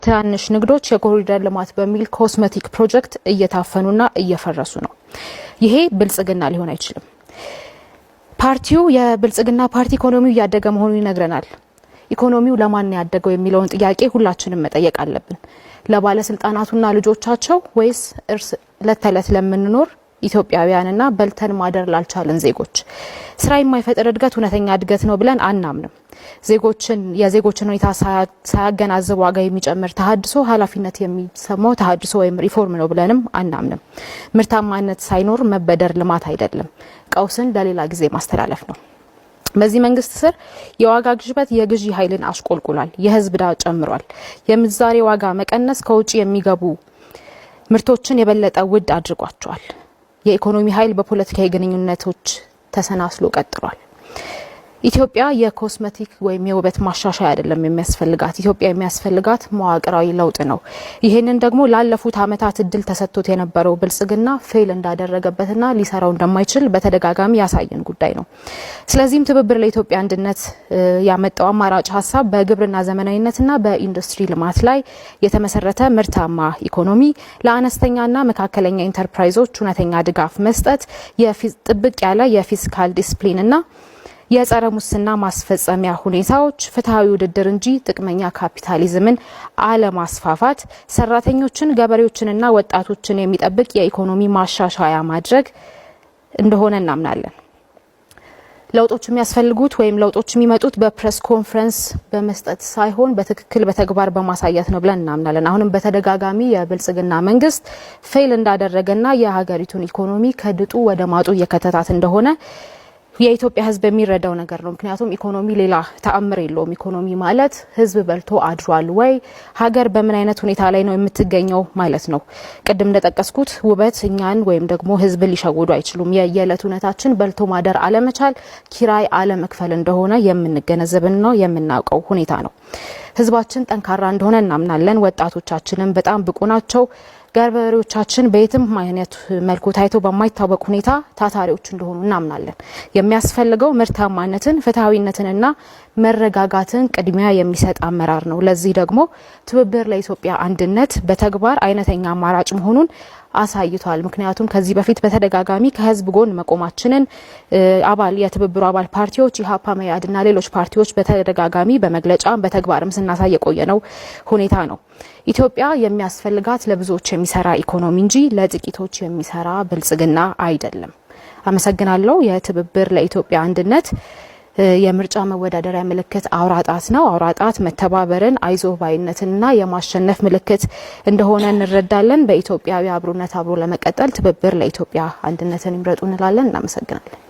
ትናንሽ ንግዶች የኮሪደር ልማት በሚል cosmetic ፕሮጀክት እየታፈኑና እየፈረሱ ነው። ይሄ ብልጽግና ሊሆን አይችልም። ፓርቲው የብልጽግና ፓርቲ ኢኮኖሚው እያደገ መሆኑን ይነግረናል። ኢኮኖሚው ለማን ያደገው የሚለውን ጥያቄ ሁላችንም መጠየቅ አለብን። ለባለስልጣናቱና ልጆቻቸው ወይስ እርስ እለት ተዕለት ለምንኖር ኢትዮጵያውያንና በልተን ማደር ላልቻልን ዜጎች? ስራ የማይፈጥር እድገት እውነተኛ እድገት ነው ብለን አናምንም። ዜጎችን የዜጎችን ሁኔታ ሳያገናዝብ ዋጋ የሚጨምር ተሀድሶ ኃላፊነት የሚሰማው ተሀድሶ ወይም ሪፎርም ነው ብለንም አናምንም። ምርታማነት ሳይኖር መበደር ልማት አይደለም፣ ቀውስን ለሌላ ጊዜ ማስተላለፍ ነው። በዚህ መንግስት ስር የዋጋ ግሽበት የግዢ ኃይልን አሽቆልቁሏል። የህዝብ ዕዳ ጨምሯል። የምንዛሬ ዋጋ መቀነስ ከውጭ የሚገቡ ምርቶችን የበለጠ ውድ አድርጓቸዋል። የኢኮኖሚ ኃይል በፖለቲካዊ ግንኙነቶች ተሰናስሎ ቀጥሏል። ኢትዮጵያ የ cosmetic ወይም የውበት ማሻሻያ አይደለም የሚያስፈልጋት። ኢትዮጵያ የሚያስፈልጋት መዋቅራዊ ለውጥ ነው። ይህንን ደግሞ ላለፉት ዓመታት እድል ተሰጥቶት የነበረው ብልጽግና fail እንዳደረገበትና ሊሰራው እንደማይችል በተደጋጋሚ ያሳየን ጉዳይ ነው። ስለዚህም ትብብር ለኢትዮጵያ አንድነት ያመጣው አማራጭ ሀሳብ በግብርና ዘመናዊነትና በኢንዱስትሪ ልማት ላይ የተመሰረተ ምርታማ ኢኮኖሚ፣ ለአነስተኛና መካከለኛ ኢንተርፕራይዞች እውነተኛ ድጋፍ መስጠት፣ ጥብቅ ያለ የ fiscal discipline ና የጸረ ሙስና ማስፈጸሚያ ሁኔታዎች፣ ፍትሐዊ ውድድር እንጂ ጥቅመኛ ካፒታሊዝምን አለማስፋፋት፣ ሰራተኞችን፣ ገበሬዎችንና ወጣቶችን የሚጠብቅ የኢኮኖሚ ማሻሻያ ማድረግ እንደሆነ እናምናለን። ለውጦች የሚያስፈልጉት ወይም ለውጦች የሚመጡት በ press conference በመስጠት ሳይሆን በትክክል በተግባር በማሳየት ነው ብለን እናምናለን። አሁንም በተደጋጋሚ የብልጽግና መንግስት fail እንዳደረገና የሀገሪቱን ኢኮኖሚ ከድጡ ወደ ማጡ እየከተታት እንደሆነ የኢትዮጵያ ሕዝብ የሚረዳው ነገር ነው። ምክንያቱም ኢኮኖሚ ሌላ ተአምር የለውም። ኢኮኖሚ ማለት ሕዝብ በልቶ አድሯል ወይ፣ ሀገር በምን አይነት ሁኔታ ላይ ነው የምትገኘው ማለት ነው። ቅድም እንደጠቀስኩት ውበት እኛን ወይም ደግሞ ሕዝብን ሊሸውዱ አይችሉም። የየዕለት እውነታችን በልቶ ማደር አለመቻል፣ ኪራይ አለመክፈል እንደሆነ የምንገነዘብና የምናውቀው ሁኔታ ነው። ሕዝባችን ጠንካራ እንደሆነ እናምናለን። ወጣቶቻችንም በጣም ብቁ ናቸው። ገበሬዎቻችን በየትም አይነት መልኩ ታይቶ በማይታወቅ ሁኔታ ታታሪዎች እንደሆኑ እናምናለን። የሚያስፈልገው ምርታማነትን፣ ፍትሐዊነትንና መረጋጋትን ቅድሚያ የሚሰጥ አመራር ነው። ለዚህ ደግሞ ትብብር ለኢትዮጵያ አንድነት በተግባር አይነተኛ አማራጭ መሆኑን አሳይቷል። ምክንያቱም ከዚህ በፊት በተደጋጋሚ ከህዝብ ጎን መቆማችንን አባል የትብብሩ አባል ፓርቲዎች ኢህአፓ፣ መኢአድና ሌሎች ፓርቲዎች በተደጋጋሚ በመግለጫም በተግባርም ስናሳይ የቆየነው ሁኔታ ነው። ኢትዮጵያ የሚያስፈልጋት ለብዙዎች የሚሰራ ኢኮኖሚ እንጂ ለጥቂቶች የሚሰራ ብልጽግና አይደለም። አመሰግናለሁ። የትብብር ለኢትዮጵያ አንድነት የምርጫ መወዳደሪያ ምልክት አውራ ጣት ነው። አውራ ጣት መተባበርን፣ አይዞህ ባይነትንና የማሸነፍ ምልክት እንደሆነ እንረዳለን። በኢትዮጵያዊ አብሮነት አብሮ ለመቀጠል ትብብር ለኢትዮጵያ አንድነትን ይምረጡ እንላለን። እናመሰግናለን።